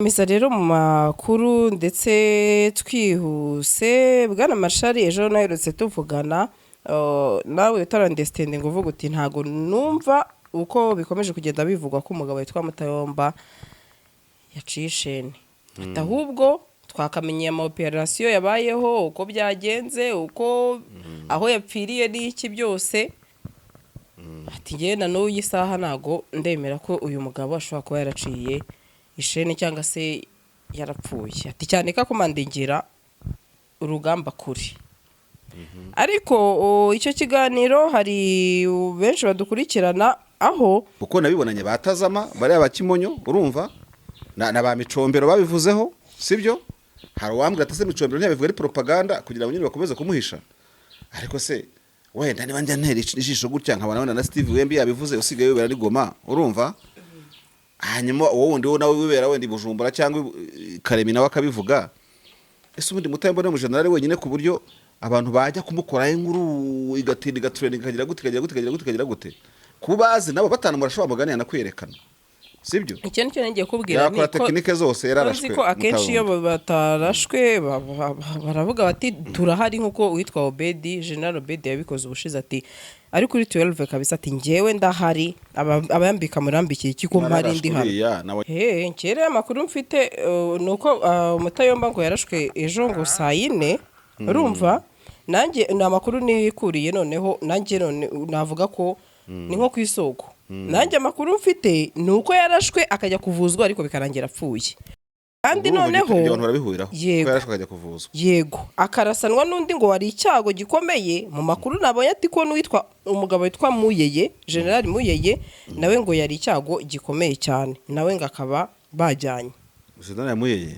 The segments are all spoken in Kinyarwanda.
Komeza rero mu makuru ndetse twihuse. Bwana Mashari, ejo naherutse tuvugana nawe utarandesitende ngo uvuga uti ntago numva uko bikomeje kugenda bivugwa ko umugabo witwa Mutayomba yaciye isheni. Ati ahubwo twakamenye ama operasiyo yabayeho, uko byagenze, uko aho yapfiriye n'iki byose. Ati ngewe na n'ubu iyi saha ntago ndemera ko uyu mugabo ashobora kuba yaraciye isheni cyangwa se yarapfuye. Ati cyane ko akomandingira urugamba kure. Ariko icyo kiganiro hari benshi badukurikirana aho. Kuko nabibonanye batazama bariya bakimonyo, urumva, na ba Micombero babivuzeho, sibyo? Hari uwambwira ati se Micombero ntiyabivuga ari propaganda kugira ngo nyine bakomeze kumuhisha? Ariko se wenda niba njya ntera ijisho gutya nkabona wenda na Steve Wembi yabivuze usigaye wibera ari Goma, urumva, hanyuma uwo wundi wo nawe wibera wenda i Bujumbura cyangwa i Karemi nawe akabivuga, ese ubundi Mutayomba ni umujenerali wenyine ku buryo abantu bajya kumukoraho inkuru igatinda, igatrendinga, ikagira gute, ikagira gute, ikagira gute, ikagira gute, kuba bazi nabo batanamurasha mugani yanakwerekana, sibyo? Icyo nicyo ngiye kubwira. Yakora tekinike zose, yararashwe. Uzi ko akenshi iyo batarashwe baravuga bati turahari, nk'uko uwitwa Obedi, General Obedi, yabikoze ubushize, ati ari kuri 12 kabisa, ati ngewe ndahari, abayambika murambikiye iki ko mpari, ndi hano. Uriya nawe. He, kera amakuru mfite ni uko Mutayomba ngo yarashwe ejo ngo saa 4. Urumva nanjye ni amakuru nikuriye, noneho nanjye none navuga ko ni nko ku isoko. Nanjye amakuru mfite ni uko yarashwe akajya kuvuzwa, ariko bikarangira apfuye. Kandi Urumva noneho ibyo abantu barabihuriraho ko Yego. yarashwe akajya kuvuzwa. Yego, akarasanwa n'undi ngo wari icyago gikomeye. Mu makuru nabonye ati ko n'uwitwa umugabo witwa Muyeye, General Muyeye, nawe ngo yari icyago gikomeye cyane, nawe ngo akaba bajyanye. General Muyeye?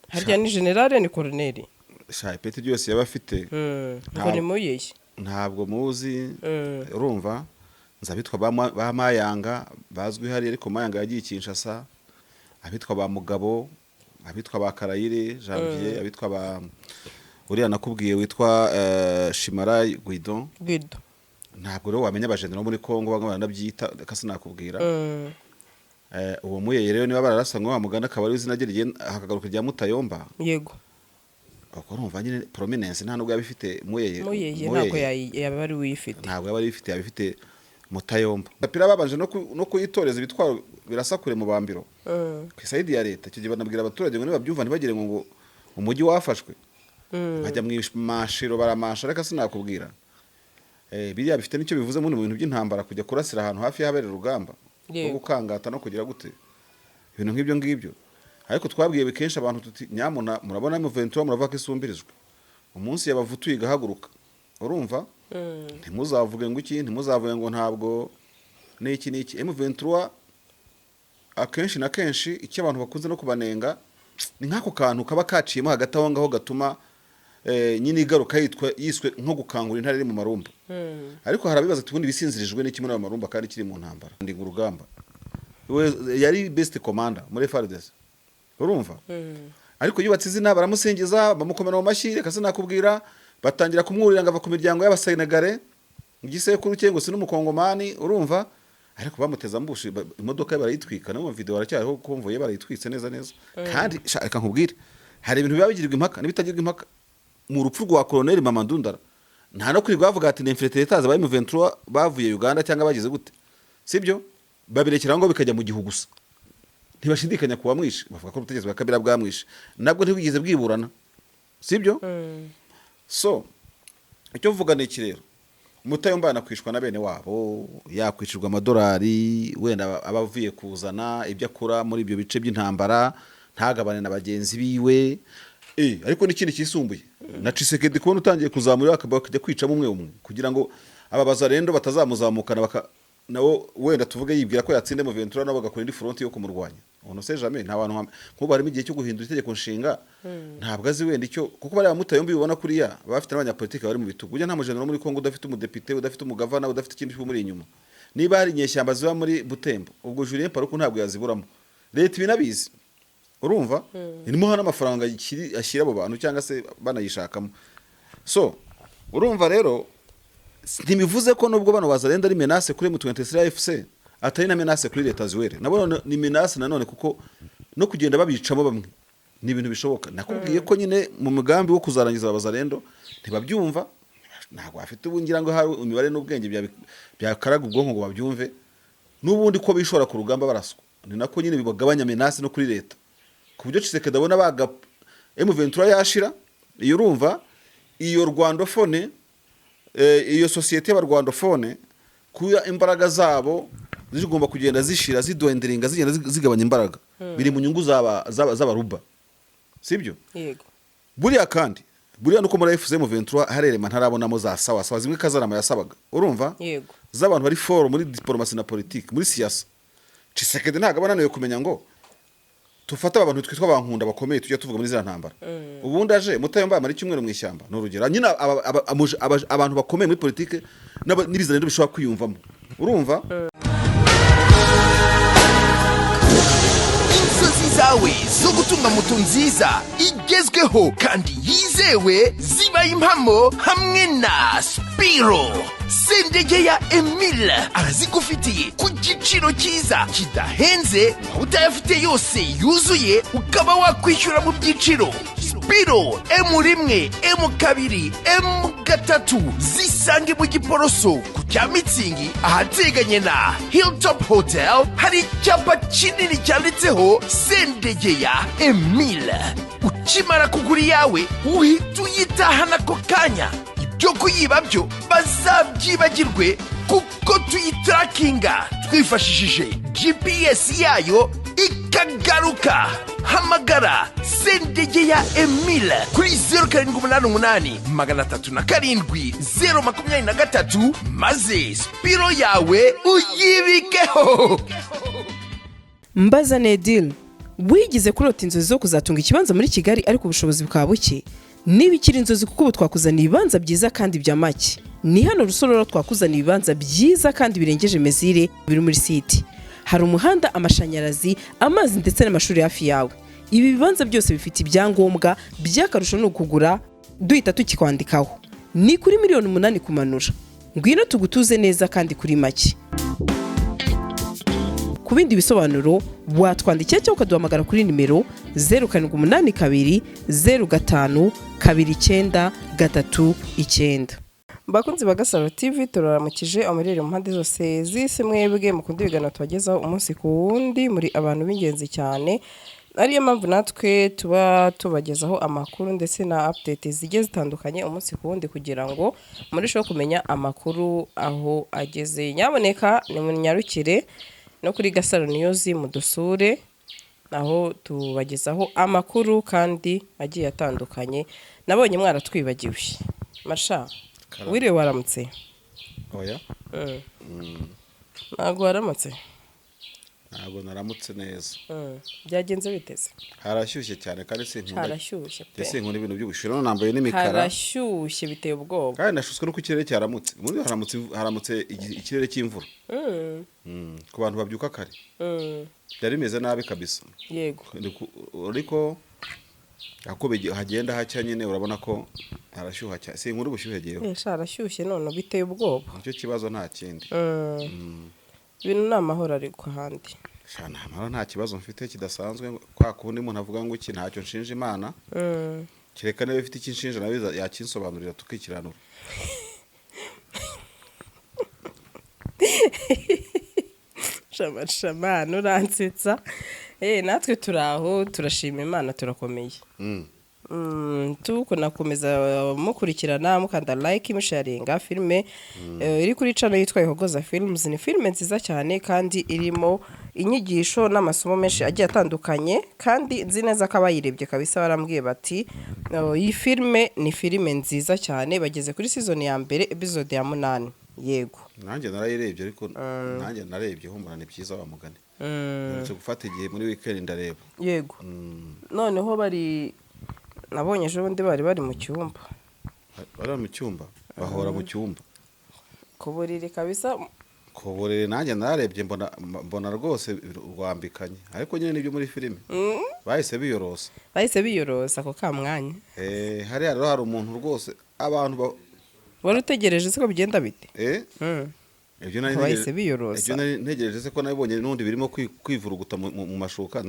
Harya ni general, ni koroneri? Sha, ipeti ryose yaba afite Ngo ni Muyeye. Ntabwo muzi. Urumva, nzi abitwa ba Mayanga bazwi hariya, ariko Mayanga yagiye i Kinshasa, abitwa ba Mugabo, abitwa ba Karayire Janvier, abitwa ba uriya nakubwiye witwa Shimarayi Guidon. Guido. Ntabwo rero wamenya abajenera bo muri Kongo, bamwe baranabyita, reka sinakubwira. Uwo Muyeye rero niba bararasanywe wa mugani akaba ari izina rye hakagaruka irya Mutayomba. Ubwo urumva nyine prominence nta nubwo yaba ifite Muyeye. Muyeye ntabwo yaba ari uyifite. Ntabwo yaba ifite, yaba ifite Mutayomba. Gapira babanje no kuyitoreza ibitwaro birasa kure mu bambiro ku isayidi ya leta. Icyo gihe banabwira abaturage ngo nibabyumva ntibagire ngo umujyi wafashwe, bajya mu mashiro baramasha, reka sinakubwira. Biriya bifite n'icyo bivuze mu bintu by'intambara, kujya kurasira ahantu hafi y'ahabera urugamba no gukangata no kugira gute, ibintu nk'ibyo ngibyo. Ariko twabwiye kenshi abantu tuti nyamuna murabona M23, muravuga ko isumbirijwe, umunsi yabavutuye igahaguruka, urumva, ntimuzavuge ngo iki, ntimuzavuge ngo ntabwo n'iki n'iki. M23 akenshi na kenshi icyo abantu bakunze no kubanenga ni nk'ako kantu kaba kaciyemo hagati aho ngaho gatuma nyine igaruka yitwa yiswe nko gukangura intare iri mu marumba. Ariko hari abibaza ati ubundi bisinzirijwe n'iki muri ayo marumba kandi kiri mu ntambara? Ndi urugamba. We yari best commander muri FARDC, urumva, ariko yubatse izina, baramusingiza, bamukomera mu mashyi, reka sinakubwira, batangira kumwurira ngo ava ku miryango y'Abasenegare, igisekuru cye ngo si n'umukongomani, urumva, ariko bamuteze ambushi, imodoka ye barayitwika. No mu video baracyariho kumvuye barayitwitse neza neza. Kandi sha, reka nkubwire, hari ibintu biba bigirirwa impaka n'ibitagirwa impaka. Mu rupfu rwa Colonel Mamadou Ndala nta no kwirirwa bavuga ati ni infiltrators ba M23 bavuye Uganda cyangwa bagize gute, sibyo? Babirekera ngo bikajya mu gihu gusa, ntibashidikanya ku wamwishe, bavuga ko ubutegetsi bwa Kabila bwamwishe, nabwo ntibwigeze bwiburana, sibyo? So icyo mvuga ni iki rero: Mutayomba yanakwishwa na bene wabo, yakwicirwa amadolari wenda aba avuye kuzana ibyo akura muri ibyo bice by'intambara, ntagabane na bagenzi biwe. Ariko n'ikindi kisumbuye na Tshisekedi kubona utangiye kuzamura akajya kwicamo umwe umwe kugira ngo aba bazarendo batazamuzamukana, baka nawo wenda tuvuge yibwira ko yatsinda M23, nabo bagakora indi front yo kumurwanya, on ne sait jamais. Nta bantu nk'ubu harimo igihe cyo guhindura itegeko nshinga, ntabwo azi wenda icyo, kuko bariya Mutayombi ubona kuriya bafite n'abanyapolitiki bari mu bitugu. Burya nta mujenero muri Kongo udafite umudepite, udafite umugavana, udafite ikindi kimuri inyuma. Niba hari inyeshyamba ziba muri Butembo, ubwo Julien Paluku ntabwo yaziburamo. Leta ibinabizi, urumva, irimo hano amafaranga ashyira abo bantu cyangwa se banayishakamo. So urumva rero ntibivuze ko nubwo bano bazarenda ari menace kuri M23 AFC, atari na menace kuri leta ziwere nabo ni menace nanone, kuko No kugenda babicamo bamwe ni ibintu bishoboka. Nakubwiye ko nyine mu mugambi wo kuzarangiza Abazarendo ntibabyumva, ntabwo bafite ubu, ngira ngo hari imibare n'ubwenge byakaraga ubwonko ngo babyumve. N'ubundi ko bishora ku rugamba baraswa, ni nako nyine bibagabanya menace no kuri leta, ku buryo Tshisekedi abona baga M23 yashira. Iyo urumva iyo rwandophone, iyo sosiyete y'abarwandophone, kuya imbaraga zabo zigomba kugenda zishira, zidwenderenga, zigenda zigabanya imbaraga, biri mu nyungu z'abaruba, sibyo? Yego. Buriya kandi buriya nuko muri AFC M23 harerema ntarabonamo za sawa sawa zimwe Kazarama yasabaga, urumva, z'abantu bari fort muri diplomatie na politique, muri siyasa. Tshisekedi ntabwo aba ananiwe kumenya ngo tufate aba bantu twitwa abankunda bakomeye tujya tuvuga muri ziriya ntambara. Ubundi aje Mutayomba amara icyumweru mu ishyamba, ni urugero nyine. Abantu bakomeye muri politike n'ibizaniro bishobora kwiyumvamo, urumva. Inzozi zawe zo gutunga moto nziza igezweho kandi yizewe zibaye impamo hamwe na Spiro. Sendege ya Emile arazigufitiye ku giciro cyiza kidahenze, waba utayafite yose yuzuye ukaba wakwishyura mu byiciro. Spiro M1, M2, M3 zisange mu Giporoso ku cya Mitsingi, ahateganye na Hilltop Hotel. Hari icyapa kinini cyanditseho Sendegeya Emile. Ukimara kugura iyawe uhita uyitahana ako kanya. Ibyo kuyiba byo bazabyibagirwe, kuko tuyitarakinga twifashishije GPS yayo ikagaruka. Hamagara Sendegeya Emile kuri 0788 307 023, maze Spiro yawe uyibikeho. Mbaza Nedil, wigize kurota inzozi zo kuzatunga ikibanza muri Kigali ariko ubushobozi bukaba buke? Niba ikiri inzozi, kuko ubu twakuzaniye ibibanza byiza kandi bya make. Ni hano Rusororo, twakuzaniye ibibanza byiza kandi birengeje mesure, biri muri site. Hari umuhanda, amashanyarazi, amazi ndetse n'amashuri hafi yawe. Ibi bibanza byose bifite ibyangombwa. By'akarusho ni ukugura duhita tukikwandikaho. Ni kuri miliyoni 8 kumanura. Ngwino tugutuze neza kandi kuri make. Ku bindi bisobanuro watwandikira cyangwa ukaduhamagara kuri nimero 0782 05 29 39. Bakunzi ba Gasaro TV, turaramukije amarere mu mpande zose z'isi. Mwebwe mukunda ibiganiro tubagezaho umunsi ku wundi, muri abantu b'ingenzi cyane, ariyo mpamvu natwe tuba tubagezaho amakuru ndetse na update zigiye zitandukanye umunsi ku wundi, kugira ngo murusheho kumenya amakuru aho ageze. Nyaboneka nimunyarukire no kuri Gasaro News mudusure, aho tubagezaho amakuru kandi agiye atandukanye. Nabonye mwaratwibagiwe. Masha, Karame. wiriwe, waramutse? Oya. Ntabwo waramutse? Ntabwo naramutse neza. Byagenze biteze? Harashyushye cyane kandi sinkunda. Harashyushye pe. Sinkunda ibintu by'ubushyuhe. None nambaye n'imikara. Harashyushye biteye ubwoba. Kandi nashutswe nuko ikirere cyaramutse. Ubundi haramutse ikirere cy'imvura. Ku bantu babyuka kare byari bimeze nabi kabisa. Ariko ako hagenda hacya nyine, urabona ko harashyuha cyane. Sinkunda ubushyuhe jyewe. Eh, sha, harashyushye none biteye ubwoba. Nicyo kibazo, nta kindi. Ibintu ni amahoro ariko ahandi? Sha, nta mahoro, nta kibazo mfite kidasanzwe. Kwa kundi umuntu avuga ngo iki, ntacyo nshinja Imana. Kereka niba ifite icyo inshinja, nawe yakinsobanurira tukikiranura. Shama shamana, uransetsa. Eh, natwe turi aho, turashima Imana, turakomeye. Tukunakomeza mukurikirana, mukanda like, musharinga filime iri kuri channel yitwa Ihogoza Films. Ni filime nziza cyane kandi irimo inyigisho n'amasomo menshi agiye atandukanye, kandi nzi neza ko abayirebye kabisa barambwiye bati: "Oh, iyi filime ni filime nziza cyane." Bageze kuri season ya mbere, episode ya 8, yego. Nanjye narayirebye, ariko nanjye narebye humbura ni byiza wa mugani. Nherutse gufata igihe muri weekend ndareba. Yego. Noneho bari, nabonye ejo bundi bari mu cyumba. Bari mu cyumba, bahora mu cyumba. Ku buriri kabisa. Ku buriri. Nanjye narebye mbona rwose rwambikanye, ariko nyine nibyo muri filime bahise biyorosa. Bahise biyorosa ako ka mwanya. Eh, hariya rero hari umuntu rwose abantu Wari utegereje se ko bigenda bite? Eh, ibyo nari Bahise ntegereje. biyorosa. Ibyo nari ntegereje se ko nabibonye n'ubundi birimo kwivuruguta mu mashuka.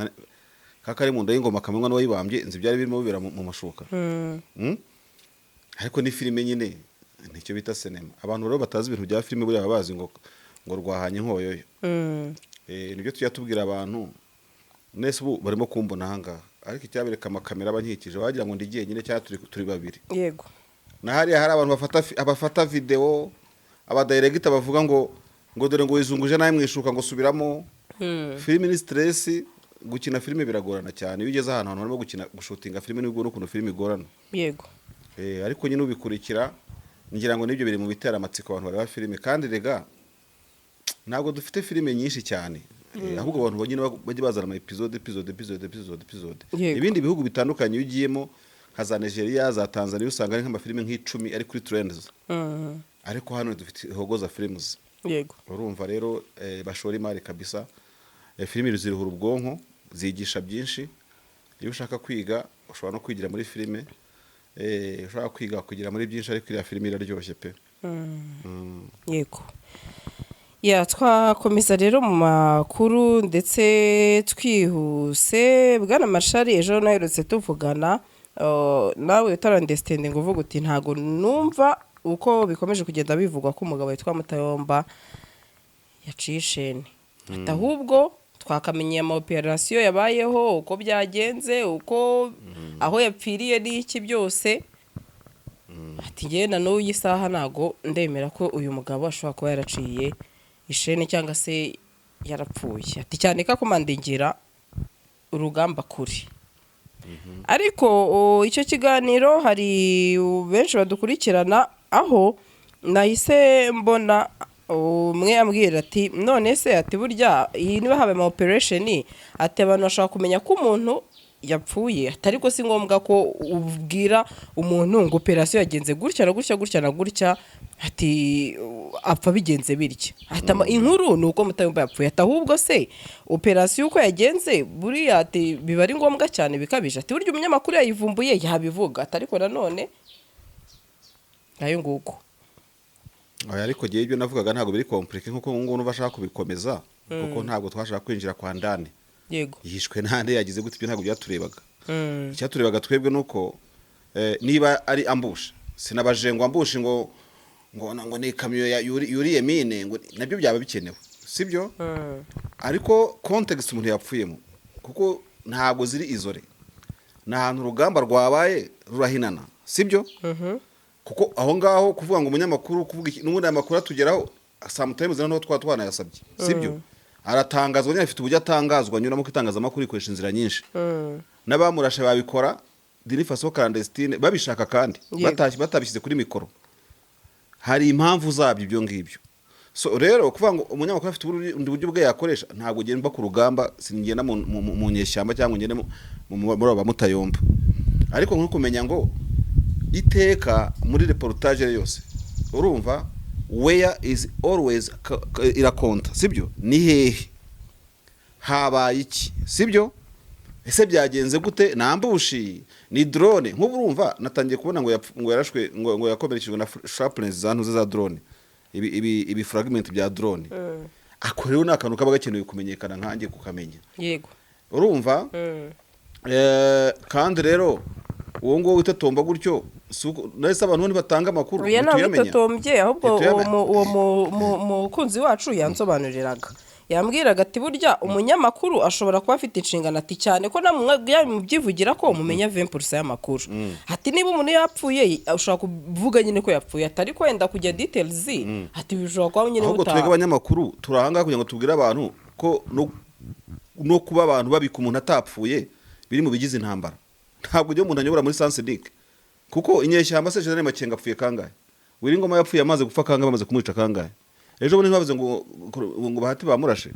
Kakari mu nda y'ingoma kamenywa n'uwayibambye, nzi byari birimo bibera mu mashuka. Ariko ni filime nyine, nicyo bita sinema. Abantu rero batazi ibintu bya filime, buriya baba bazi ngo rwahanye inkoyoyo. Nibyo tujya tubwira abantu. Nese ubu barimo kumbona ahangaha, ariko icyabereka amakamera abankikije, wagira ngo ndi jyenyine cyangwa turi babiri. Na hariya hari abantu bafata video, abadiregita bavuga ngo dore ngo wizunguje nawe mwishuka, ngo subiramo. Filime ni stress. Gukina filime biragorana cyane. Iyo ugeze ahantu barimo gukina, gushutinga filime, nibwo ubona ukuntu filime igorana. Ariko nyine ubikurikira, ngira ngo nibyo biri mu bitera amatsiko abantu bareba filime. Kandi rega ntabwo dufite filime nyinshi cyane. Ahubwo abantu nyine bajye bazana ama episode, episode, episode, episode, episode. Ibindi bihugu bitandukanye iyo ugiyemo, nka za Nigeria, za Tanzania, usanga ari nk'amafilime nk'icumi ari kuri trends. Ariko hano dufite Hogoza Films. Urumva rero, bashora imari kabisa. Filime ziruhura ubwonko, zigisha byinshi. Iyo ushaka kwiga ushobora no kwigira muri filime. Ushobora kwiga kugira muri byinshi, ariko iriya filime iraryoshye pe. Yego, ya twakomeza rero mu makuru ndetse twihuse. Bwana Mashari, ejo naherutse tuvugana, nawe utarandesitende ngo uvuga uti ntago numva uko bikomeje kugenda bivugwa ko umugabo witwa Mutayomba yaciye isheni. Ati ahubwo twakamenye ama operasiyo yabayeho, uko byagenze, uko aho yapfiriye n'iki byose. Ati ngewe na n'ubu iyi saha ntago ndemera ko uyu mugabo ashobora kuba yaraciye isheni cyangwa se yarapfuye. Ati cyane ko akomandingira urugamba kuri. Ariko icyo kiganiro hari benshi badukurikirana, aho nahise mbona umwe ambwira ati none se, ati burya iyi niba habaye ama operation, ati abantu bashobora kumenya ko umuntu yapfuye, ati ariko si ngombwa ko ubwira umuntu ngo operation yagenze gutya na gutya, gutya na gutya, ati apfa bigenze bitya. Ati inkuru ni uko Mutayomba yapfuye. Ati ahubwo se operation uko yagenze buriya, ati biba ari ngombwa cyane bikabije? Ati burya umunyamakuru yayivumbuye yabivuga. Ati ariko nanone nayo nguko. Oya, ariko ngewe ibyo navugaga ntabwo biri compliqué nkuko ubu ngubu bashaka kubikomeza, kuko ntabwo twashaka kwinjira kwa ndani. Yishwe nande, yagize gute, ibyo ntabwo byaturebaga. Icyaturebaga twebwe nuko niba ari ambush, sinabaje ngo ambush ngo ni ikamyo yuriye mine, ngo nabyo byaba bikenewe, sibyo? Ariko context umuntu yapfuyemo, kuko ntabwo ziri isolé, ni ahantu urugamba rwabaye rurahinana, sibyo? Kuko aho ngaho kuvuga ngo umunyamakuru kuvuga iki, n'ubundi aya makuru atugeraho sometimes noneho twaba twanayasabye, sibyo? Aratangazwa nyine, afite uburyo atangazwa anyuramo, ko itangazamakuru rikoresha inzira nyinshi. N'abamurashe babikora d'une façon clandestine babishaka kandi batabishyize kuri mikoro, hari impamvu zabyo ibyo ngibyo. So rero kuvuga ngo umunyamakuru afite ubundi buryo bwe yakoresha, ntabwo ugenda ku rugamba, singenda mu nyeshyamba cyangwa ngende muri abo bamutayomba. Ariko nko kumenya ngo iteka muri reportage yose, urumva, where is always irakonta, sibyo? Ni hehe, habaye iki, sibyo? Ese byagenze gute? Ni ambush, ni drone? Nk'ubu urumva natangiye kubona ngo ngo yarashwe, ngo yakomerekejwe na shrapnels za ntuze za drone, ibi fragment bya drone. Ako rero ni akantu kaba gakenewe kumenyekana, nkanjye kukamenya. Urumva? Kandi rero uwo nguwo witotomba gutyo, si nahise abantu ntibatanga amakuru, Oya, ntabwo ntituyamenya. itotombye, ahubwo uwo Ntituyamenya. Mukunzi wacu yansobanuriraga, yambwiraga ati burya umunyamakuru ashobora kuba afite inshingano, ati cyane ko namwe mubyivugira ko mumenya 20% y'amakuru, ati niba umuntu yapfuye ushobora kuvuga nyine ko yapfuye, ati ariko wenda kujya details, ati bishobora kuba nyine Ahubwo twebwe abanyamakuru turi ahangaha kugira ngo tubwire abantu ko no kuba abantu babika umuntu atapfuye biri mu bigize intambara. Ntabwo ujya umuntu anyobora muri sens unique, kuko inyeshyamba se, General Makenga apfuye kangahe? Wiringoma yapfuye amaze gupfa kangahe? Bamaze kumwica kangahe? Ejo bundi ntibavuze ngo Bahati bamurashe?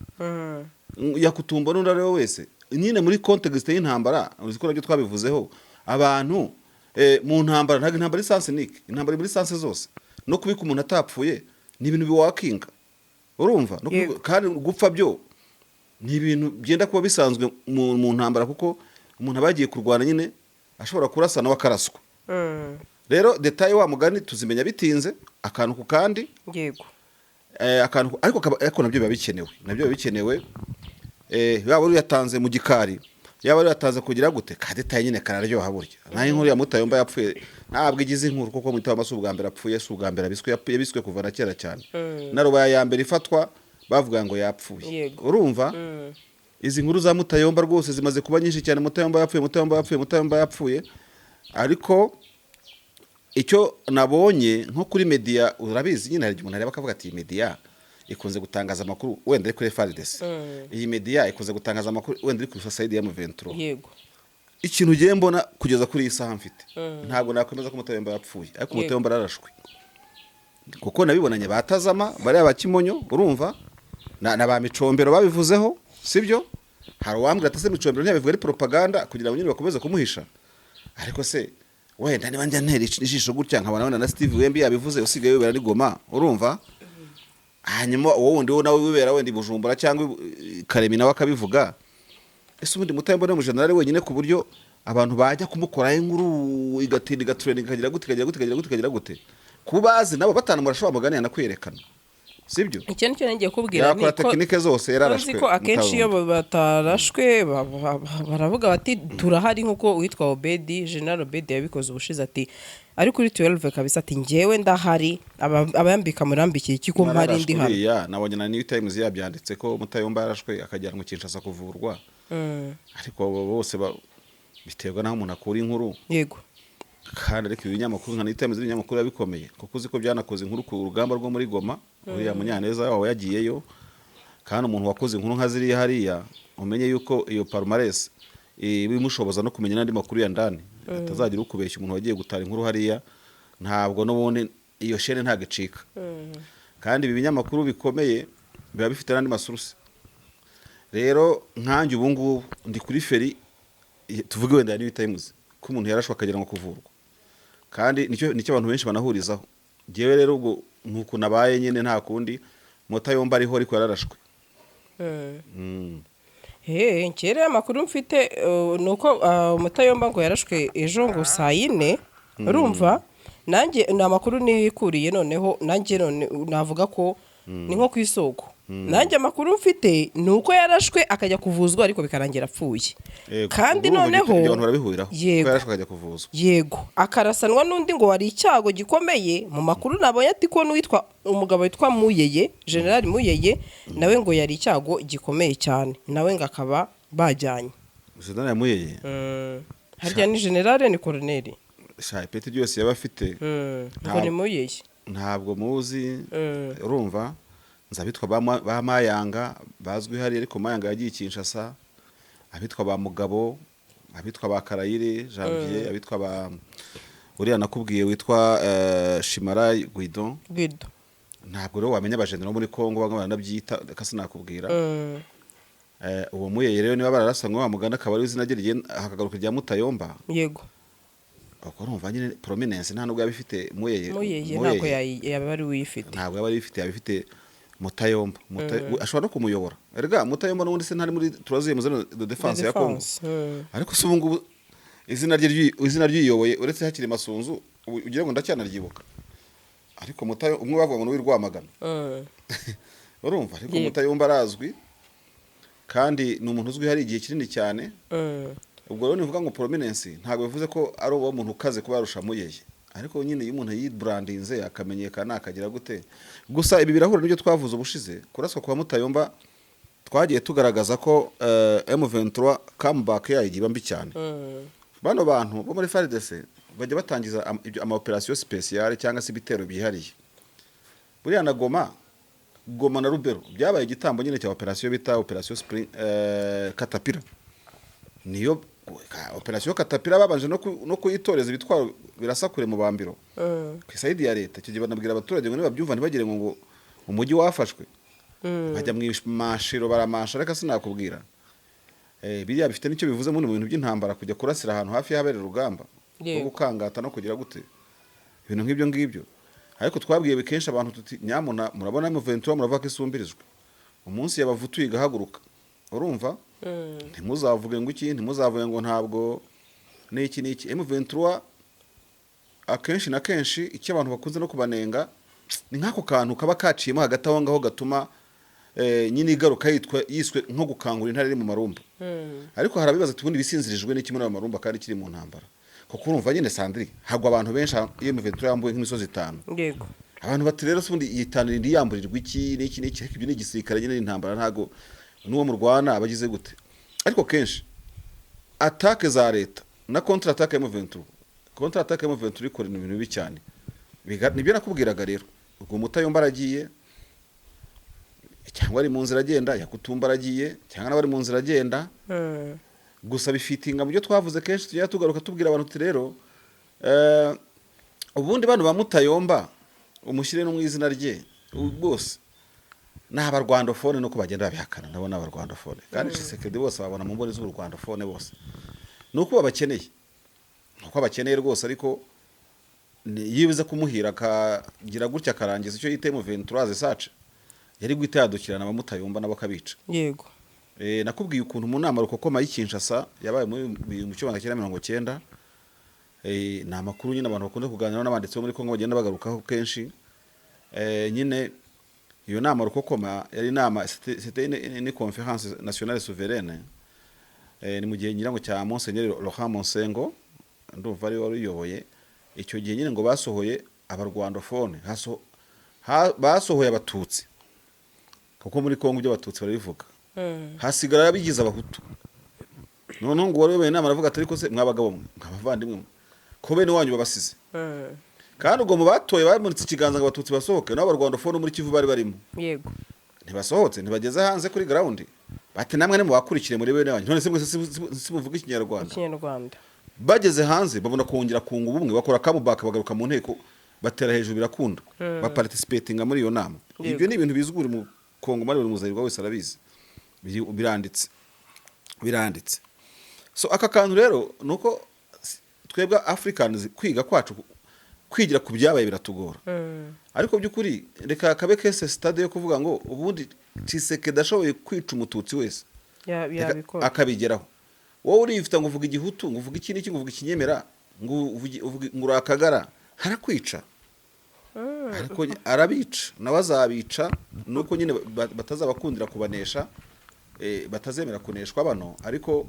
Yakutumba n'undi ari we wese nyine muri context y'intambara. Uzi ko nabyo twabivuzeho, abantu mu ntambara, ntabwo intambara ari sens unique, intambara iri muri sens zose. No kubika umuntu atapfuye ni ibintu biwakinga, urumva? No kandi gupfa byo ni ibintu byenda kuba bisanzwe mu ntambara, kuko umuntu aba yagiye kurwana nyine, ashobora kurasa nawe akaraswa. Rero détails wa mugani tuzimenya bitinze, akantu ku kandi. Akantu ariko nabyo biba bikenewe, nabyo biba bikenewe. Yaba uyatanze mu gikari Yaba ari bataza kugira gute, kadetaye nyine kararyoha burya. Naho inkuru ya Mutayomba yapfuye ntabwo igize inkuru, kuko Mutayomba si ubwa mbere apfuye, si ubwa mbere abiswe, yabiswe kuva na kera cyane. Na Rubaya ya mbere ifatwa bavuga ngo yapfuye. Urumva, izi nkuru za Mutayomba rwose zimaze kuba nyinshi cyane: Mutayomba yapfuye, Mutayomba yapfuye, Mutayomba yapfuye. Ariko icyo nabonye nko kuri media, urabizi nyine, hari igihe umuntu areba akavuga ati: "Iyi media ikunze gutangaza amakuru wenda ari kuri FARDC, iyi media ikunze gutangaza amakuru wenda iri kuri side ya M23." Ikintu ugiye mbona kugeza kuri iyi saha mfite, ntabwo nakwemeza ko Mutayomba yapfuye, ariko Mutayomba ararashwe, kuko nabibonanye batazama bariya ba Kimonyo, urumva, na ba Micombero babivuzeho, sibyo? Hari uwambwira ati: "Se Micombero ntiyabivuga ari propaganda kugira ngo nyine bakomeze kumuhisha?" Ariko se wenda niba njya ntera ijisho gutya nkabona wenda na Steve Wembi yabivuze, usigaye wibera ari Goma, urumva, hanyuma uwo wundi wo nawe wibera wenda i Bujumbura cyangwa i Karemi nawe akabivuga, ese ubundi Mutayomba ni umujenerali wenyine ku buryo abantu bajya kumukoraho inkuru igatinda, igatrendinga, ikagira gute, ikagira gute, ikagira gute, ikagira gute, kuba bazi nabo batanamurasha mugani yanakwerekana, sibyo? Icyo nicyo ngiye kubwira. Yakora tekinike zose, yararashwe. Uzi ko akenshi iyo Mutayomba. batarashwe baravuga bati: "Turahari", nk'uko uwitwa Obedi, General Obedi, yabikoze ubushize, ati ari kuri 12 kabisa, ati: "Njyewe ndahari, abayambika murambikiye iki ko mpari, ndi hano." Uriya nabonye na New Times yabyanditse ko Mutayomba yarashwe akajyanwa Kinshasa kuvurwa. Ariko abo bose biterwa n'aho umuntu akura inkuru. Kandi ariko ibi binyamakuru nka New Times, ibinyamakuru biba bikomeye, kuko uzi ko byanakoze inkuru ku rugamba rwo muri Goma, uriya Munyaneza wawe yagiyeyo. Kandi umuntu wakoze inkuru nka ziriya hariya, umenye yuko iyo palmarès ibimushoboza no kumenya n'andi makuru ya ndani, atazagira ukubeshya. Umuntu wagiye gutara inkuru hariya, ntabwo n'ubundi iyo shene ntabwo icika. Kandi ibi binyamakuru bikomeye biba bifite n'andi masources. Rero nkanjye ubu ngubu ndi kuri feri, tuvuge wenda ya New Times, ko umuntu yarashwe akagira ngo kuvurwa, kandi nicyo abantu benshi banahurizaho. Njyewe rero ubwo nuko nabaye nyine, nta kundi, Mutayomba ariho ariko yararashwe. He, kera amakuru mfite ni uko Mutayomba ngo yarashwe ejo ngo saa 4. Urumva, nanjye ni amakuru nikuriye. Noneho nanjye none navuga ko ni nko ku isoko, nanjye amakuru mfite ni uko yarashwe akajya kuvuzwa, ariko bikarangira apfuye. Kandi Ubwo urumva noneho ibyo abantu barabihuriraho ko yarashwe akajya kuvuzwa. Yego, akarasanwa n'undi ngo wari icyago gikomeye. Mu makuru nabonye ati ko n'uwitwa umugabo witwa Muyeye, General Muyeye, nawe ngo yari icyago gikomeye cyane, nawe ngo akaba bajyanye. Jenerali Muyeye? Harya ni general, ni koroneri? Sha, ipeti ryose yaba afite Ngo ni Muyeye. Ntabwo muzi. Urumva, nzi abitwa ba Mayanga bazwi hariya, ariko Mayanga yagiye i Kinshasa, abitwa ba Mugabo, abitwa ba Karayire Janvier, abitwa ba uriya nakubwiye witwa Shimara Guidon. Guido. Ntabwo rero wamenya abajenera bo muri Congo, bamwe baranabyita kasi nakubwira. Uwo Muyeye rero niba bararasanywe wa mugani akaba ari izina rye hakagaruka irya Mutayomba, ubwo urumva nyine prominence nta nubwo yaba ifite Muyeye. Muyeye ntabwo yaba ari uyifite. Ntabwo yaba ifite, yaba ifite Mutayomba. Ashobora no kumuyobora. Erega Mutayomba n'ubundi se ntari muri troisième zone de défense ya Congo? Defense. Ariko se ubu ngubu izina rye izina ryiyoboye, uretse hakiri Masunzu, ubu ugira ngo ndacyanaryibuka, ariko Mutayo umwe bavuga ngo ni uw'i Rwamagana. Urumva, ariko Mutayomba arazwi kandi ni umuntu uzwi hari igihe kinini cyane. Ubwo rero nivuga ngo prominence, ntabwo bivuze ko ari uwo muntu ukaze kuba yarusha Muyeye, ariko nyine iyo umuntu yibrandinze akamenyekana akagira gute. Gusa ibi birahura n'ibyo twavuze ubushize, kuraswa kwa Mutayomba twagiye tugaragaza ko M23 comeback yayo igiye iba mbi cyane. Bano bantu bo muri FARDC bajya batangiza ama operation spéciale cyangwa se ibitero byihariye. Buriya na Goma na Rubero byabaye igitambo nyine cya operation bita operation Spring Caterpillar. Niyo operation Caterpillar babanje no kuyitoreza ibitwaro birasa kure mu bambiro ku side ya leta. Icyo gihe banabwira abaturage ngo nibabyumva ntibagire ngo umujyi wafashwe, bajya mu mashiro baramasha, reka sinakubwira. Biriya bifite n'icyo bivuze muri mu bintu by'intambara, kujya kurasira ahantu hafi y'ahabera urugamba no gukangata no kugira gute, ibintu nk'ibyo ngibyo. Ariko twabwiye kenshi abantu tuti: "Nyamuna murabona M23, muravuga ko isumbirijwe, umunsi yabavutuye igahaguruka, urumva, ntimuzavuge ngo iki, ntimuzavuge ngo ntabwo n'iki n'iki." M23 akenshi na kenshi icyo abantu bakunze no kubanenga ni nk'ako kantu kaba kaciyemo hagati aho ngaho gatuma nyine igaruka yitwa yiswe nko gukangura intare iri mu marumba. Ariko hari abibaza ati: "Ubundi bisinzirijwe n'iki muri ayo marumba kandi kiri mu ntambara?" Kuko urumva nyine, Sandri, hagwa abantu benshi iyo M23 yambuye nk'imisozi 5. Abantu bati: "Rero se ubundi iyi 5 irindi yamburirwa iki n'iki n'iki?" Ariko ibyo ni igisirikare nyine, ni intambara, ntago n'uwo murwana abagize gute. Ariko kenshi attaque za leta na contre attaque ya M23, contre attaque ya M23 ikora ibintu bibi cyane. Nibyo nakubwiraga rero. Ubwo Mutayomba aragiye cyangwa ari mu nzira agenda, Yakutumba aragiye cyangwa nawe ari mu nzira agenda. Gusa bifitinga mu byo twavuze kenshi, tujya tugaruka tubwira abantu tuti: "Rero ubundi bano ba Mutayomba, umushyire no mu izina rye, bose ni abarwandophone." Nuko bagenda babihakana, nabo ni abarwandophone. Kandi Tshisekedi bose babona mu mboni z'uburwandophone bose, ni uko babakeneye, ni uko abakeneye rwose. Ariko iyo biza kumuhira akagira gutya akarangiza icyo yita M23 sace, yari guhita yadukirana abamutayomba nabo akabica. Nakubwiye ukuntu mu nama rukokoma y'i Kinshasa yabaye muri 1990. Ni amakuru nyine abantu bakunda kuganiraho n'abanditsi bo muri Kongo bagenda bagarukaho kenshi. Nyine iyo nama rukokoma yari inama, c'était une conférence nationale souveraine. Ni mu gihe nyirango cya Monseigneur Laurent Monsengo, ndumva ari wari uyoboye icyo gihe nyine. Ngo basohoye abarwandophone, basohoye abatutsi, kuko muri Kongo ibyo abatutsi barabivuga, hasigara abigize abahutu. Noneho ngo uwari uyoboye inama aravuga ati: "Ariko se mwabagabo mwe, mwabavandimwe mwe, ko bene wanyu babasize?" Kandi ubwo mu batoye bamuritse ikiganza ngo abatutsi basohoke, nabo abarwandophone muri Kivu bari barimo. Ntibasohotse, ntibageze hanze kuri ground. Bati: "Namwe nimubakurikire muri bene wanyu. None se mwese si muvuga ikinyarwanda?" Ikinyarwanda. Bageze hanze babona kongera kunga ubumwe, bakora comeback, bagaruka mu nteko, batera hejuru, birakunda, baparticipatinga muri iyo nama. Ibyo ni ibintu bizwi buri mukongomani, buri muzayirwa wese arabizi. Biranditse, biranditse. So aka kantu rero ni uko twebwe Africans kwiga kwacu, kwigira ku byabaye biratugora. Ariko by'ukuri reka kabe case study yo kuvuga ngo ubundi Tshisekedi ashoboye kwica umututsi wese, yabikora. Akabigeraho. Wowe urifite ngo uvuga igihutu, ngo uvuga iki n'iki, ngo uvuga ikinyemera, ngo ngo urakagara, harakwica. Ariko arabica, nawe azabica. Nuko nyine batazabakundira kubanesha, batazemera kuneshwa bano. Ariko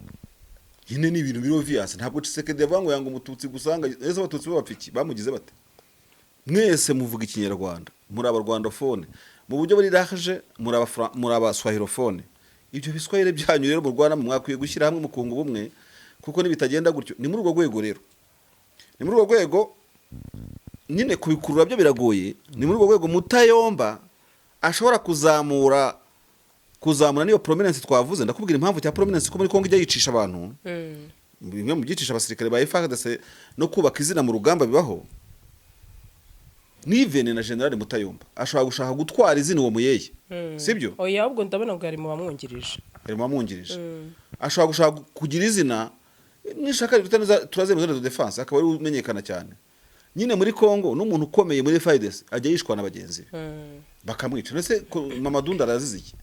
nyine ni ibintu biri obvious. Ntabwo Tshisekedi yavuga ngo yanga umututsi gusa. Ngo ese abatutsi bo bapfa iki? Bamugize bate? Mwese muvuga ikinyarwanda, muri abarwandophone mu buryo buri large, muri abaswahilophone. Ibyo biswahili byanyu rero murwana, mwakwiye gushyira hamwe mukunga ubumwe, kuko nibitagenda gutyo, ni muri urwo rwego rero, ni muri urwo rwego nyine kubikurura byo biragoye. Ni muri urwo rwego Mutayomba ashobora kuzamura niyo prominence twavuze. Ndakubwira impamvu cya prominence, ko muri Kongo ijya yicisha abantu. Bimwe mu byicisha abasirikare ba FARDC no kubaka izina mu rugamba bibaho. N'ivene na General Mutayomba ashobora gushaka gutwara izina uwo muyeye, sibyo? Oya, ahubwo ndabona ngo ari mu bamwungirije. Ari mu bamwungirije. Ashobora gushaka kugira izina nishaka riruta neza troisième zone de défense, akaba ari umenyekana cyane nyine muri Kongo. N'umuntu ukomeye muri FARDC ajya yishwa na bagenzi be, bakamwica. Ndetse Mamadou Ndala arazize iki?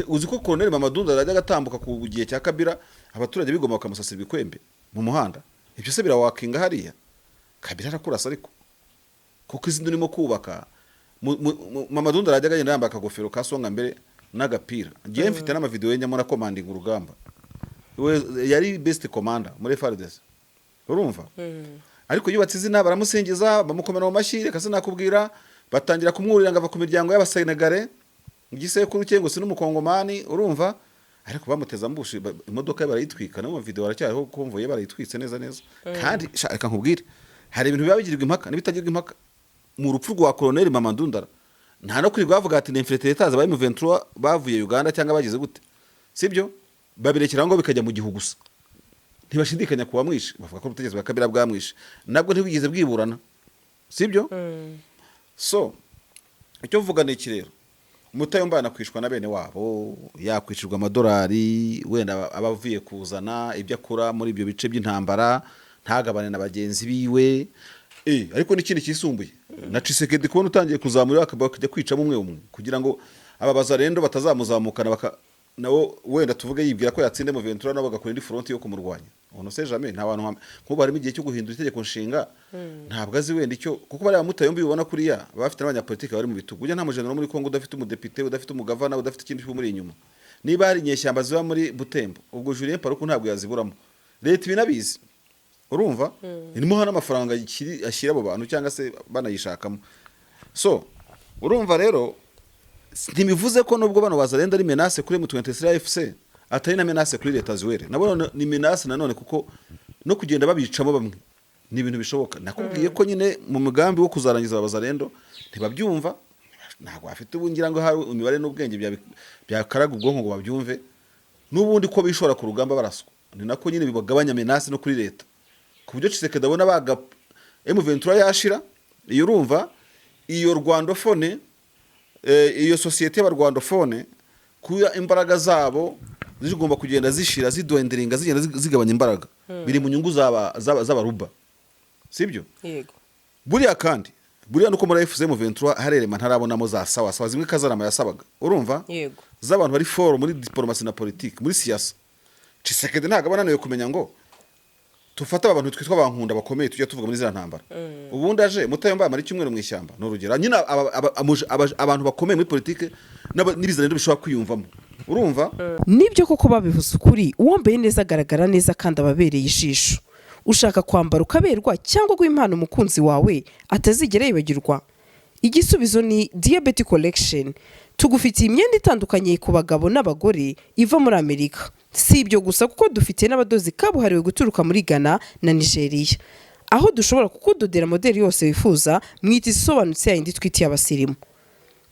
Uzi ko Colonel Mamadou Ndala yajyaga atambuka ku gihe cya Kabila, abaturage bigoma bakamusasira ibikwembe mu muhanda? Ibyo se birawakinga hariya? Kabila arakurasa. Ariko kuko izindi urimo kubaka, Mamadou Ndala yajyaga agenda yambaye akagofero ka songa mbere n'agapira. Ngiye mfite n'amavideo ye nyamara commanding urugamba. We yari best commander muri FARDC, urumva? Ariko yubatse izina, baramusingiza, bamukomera mu mashyi. Reka sinakubwira, batangira kumwurira ngo ava ku miryango y'abasenegare, igisekuru cye ngo si n'umukongomani, urumva? Ariko bamuteze ambushi, imodoka ye barayitwika. No mu video baracyariho, convoy barayitwitse neza neza. Kandi sha, reka nkubwire, hari ibintu biba bigirwa impaka n'ibitagirwa impaka. Mu rupfu rwa Colonel Mamadou Ndala, nta no kwirirwa bavuga ati ni infiltrateurs ba M23 bavuye Uganda cyangwa bagize gute, sibyo? Babirekera ngo bikajya mu gihu gusa. Ntibashidikanya ku wamwishe, bavuga ko ubutegetsi bwa Kabila bwamwishe, nabwo ntibwigeze bwiburana, sibyo? So icyo mvuga ni iki rero: Mutayomba yanakwishwa na bene wabo, yakwicirwa amadolari wenda aba avuye kuzana ibyo akura muri ibyo bice by'intambara, ntagabane na bagenzi biwe. Ariko n'ikindi kisumbuye na Tshisekedi, kubona utangiye kuzamura akajya kwicamo umwe umwe kugira ngo aba bazarendo batazamuzamukana, baka nabo wenda tuvuge yibwira ko yatsinda M23, nabo bagakora indi front yo kumurwanya. On ne sait jamais. Nta bantu nk'ubu harimo igihe cyo guhindura itegeko nshinga, ntabwo azi wenda icyo, kuko bariya Mutayombi ubona kuriya baba bafite n'abanyapolitiki bari mu bitugu. Ujya nta mujenero muri Kongo udafite umudepite, udafite umugavana, udafite ikindi kimuri inyuma. Niba hari inyeshyamba ziba muri Butembo, ubwo Julien Paluku ntabwo yaziburamo. Leta ibinabizi, urumva irimo hano amafaranga ashyira abo bantu cyangwa se banayishakamo. So urumva rero, ntibivuze ko nubwo bano Wazalendo ari menace kuri M23 AFC, atari na menace kuri leta zuwere nabo ni menace nanone, kuko no kugenda babicamo bamwe ni ibintu bishoboka. Nakubwiye ko nyine mu mugambi wo kuzarangiza aba Wazalendo ntibabyumva, ntabwo bafite ubu ngira ngo hari imibare n'ubwenge byakaraga ubwonko ngo babyumve. N'ubundi ko bishora ku rugamba baraswa, ni nako nyine bibagabanya menace no kuri leta, ku buryo Tshisekedi abona baga M23 yashira. Iyo urumva iyo rwandophone, iyo sosiyete y'abarwandophone, kuya imbaraga zabo zigomba kugenda zishira, zidwenderenga, zigenda zigabanya imbaraga, biri mu nyungu z'abaruba, sibyo? Yego. Buriya kandi buriya nuko muri AFC M23 harerema ntarabonamo za sawa sawa zimwe Kazarama yasabaga, urumva, z'abantu bari fort muri diplomasi na politique, muri siyasa. Tshisekedi ntabwo aba ananiwe kumenya ngo tufate aba bantu twitwa abankunda bakomeye tujya tuvuga muri ziriya ntambara. Ubundi aje Mutayomba amara icyumweru mu ishyamba, ni urugero nyine. Abantu bakomeye muri politike n'ibizaniro bishobora kwiyumvamo, urumva. Nibyo koko babivuze ukuri, uwambaye neza agaragara neza kandi aba abereye ijisho. Ushaka kwambara ukaberwa cyangwa guha impano umukunzi wawe atazigera yibagirwa? Igisubizo ni Diyabeti Collection. Tugufitiye imyenda itandukanye ku bagabo n'abagore iva muri Amerika. Si ibyo gusa, kuko dufite n'abadozi kabuhariwe guturuka muri Ghana na Nigeria, aho dushobora kukudodera modeli yose wifuza mu itisi isobanutse, yayindi twitiye abasirimu.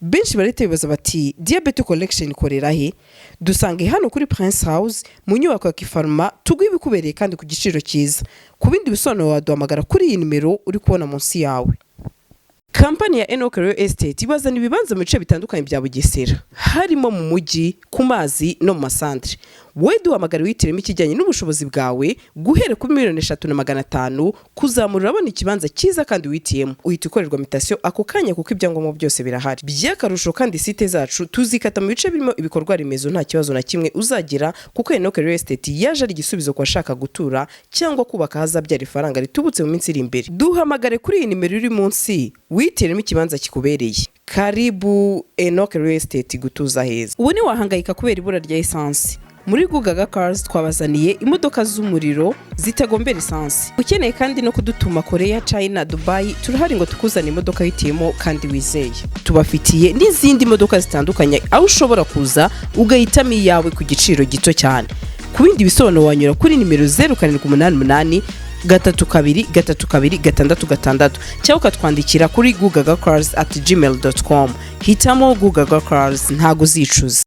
Benshi barahita bibaza bati: "Diyabete Collection ikorera he?" Dusange hano kuri Prince House mu nyubako ya Kifaruma, tuguhe ibikubereye kandi ku giciro cyiza. Ku bindi bisobanuro waduhamagara kuri iyi nimero uri kubona munsi yawe. Kampani ya Enoch Real Estate ibazana ibibanza mu bice bitandukanye bya Bugesera, harimo mu mujyi, ku mazi no mu masantere. Wowe duhamagara wihitiremo ikijyanye n'ubushobozi bwawe. Guhera kuri 3,500,000 kuzamura, urabona ikibanza cyiza kandi wihitiyemo. Uhita ukorerwa mutation ako kanya kuko ibyangombwa byose birahari. By'akarusho kandi, site zacu tuzikata mu bice birimo ibikorwa remezo, nta kibazo na kimwe uzagira, kuko Enoch Real Estate yaje ari igisubizo ku bashaka gutura cyangwa kubaka ahazabyara ifaranga ritubutse mu minsi iri imbere. Duhamagare kuri iyi nimero iri munsi wihitiremo ikibanza kikubereye. Karibu Enoch Real Estate, gutuza heza. Ubu ntiwahangayika kubera ibura rya esansi. Muri Gugaga Cars twabazaniye imodoka z'umuriro zitagombera esansi. Ukeneye kandi no kudutuma Korea, China, Dubai, turahari ngo tukuzane imodoka wihitiyemo kandi wizeye. Tubafitiye n'izindi modoka zitandukanye, aho ushobora kuza ugahitamo iyawe ku giciro gito cyane. Ku bindi bisobanuro wanyura kuri nimero 0788323266 cyangwa ukatwandikira kuri gugagacars@gmail.com. Hitamo Gugaga Cars, ntago uzicuza.